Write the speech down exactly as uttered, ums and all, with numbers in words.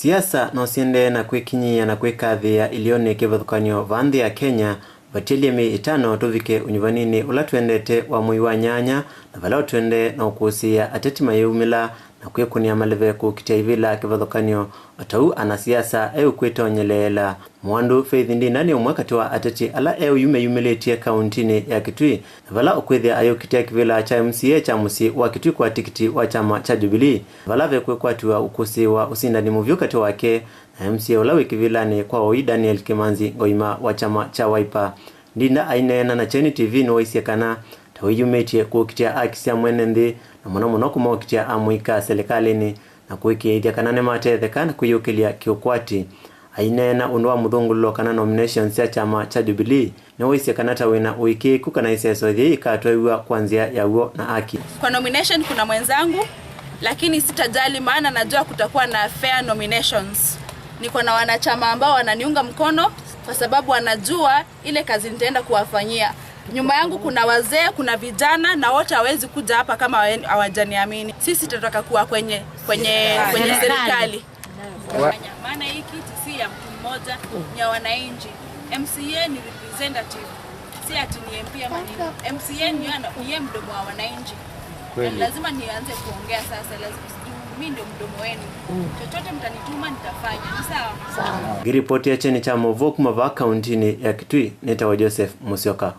Siasa no siendee na kwĩkinyĩĩa na kwĩkathĩĩa ĩlĩonĩ kĩvathũkany'o vaa nthĩ ya Kenya, vatĩelye mĩĩ ĩtano tũvike ũnyuvaninĩ ũla twendete wa mwei wa nyanya, na vala ũtwendee na ũkũsĩĩa ateti mayĩumĩla na kwĩkũnĩa maleve kũkitĩa ivĩla kĩvathũkany'o, o ta ũu anasiasa eũkwĩtonyeleela. Mwandu Faith Ndinda nĩ ũmwe katĩ wa ateti ala eũyumĩyumĩlĩtye kauntinĩ ya Kitui, na vala ũkwĩthĩa ayũkitĩa kĩvĩla kya M C A kya mũsyĩ wa Kitui kwa tikiti wa kyama kya Jubilee, na vala vekwĩkwatiwa ũkũsĩĩwa ũsindani mũvyũ katĩ wake na M C A ũla wĩ kĩvĩlanĩ kwa ũi Daniel Kimanzi Ngoima wa kyama kya Wiper. Ndinda aineena na Kyeni T V nĩwaisye kana ta wĩyumĩtye kũkitĩa aki sya mwene nthĩ, na mũno mũno kũmokitĩa amũika silikalĩnĩ na kũĩkĩĩthya kana nĩmatetheka na kwĩyũkĩlya kĩũkwati. Aineena ũndũ wa mũthũngũlũlo kana nominations sya kyama kya Jubilee, nĩwaisye kana ta wĩna ũĩkĩĩku kana iseso yĩĩ yĩkatwaĩw'a kwa nzĩa ya w'o na aki. Kwa nomination kuna mwenzangu, lakini sitajali, maana najua kutakuwa na fair nominations. Niko na wanachama ambao wananiunga mkono kwa sababu wanajua ile kazi nitaenda kuwafanyia. Nyuma yangu kuna wazee, kuna vijana, na wote hawezi kuja hapa kama hawa-, hawajaniamini. Sisi tunataka kuwa kwenye, kwenye, kwenye serikali. Maana hii kiti si ya mtu mmoja, ni ya wananchi. M C A ni representative, si ati ni M P ama nini. M C A ni ana-, ni yeye mdomo wa wananchi. Kweli. Lazima nianze kuongea sasa, lazima, mimi ndio mdomo wenu. Chochote mtanituma nitafanya, ni sawa? Ngĩripoti ya kyeni kya maũvoo kuma vaa kauntinĩ ya Kitui, nĩtawa Joseph Musyoka.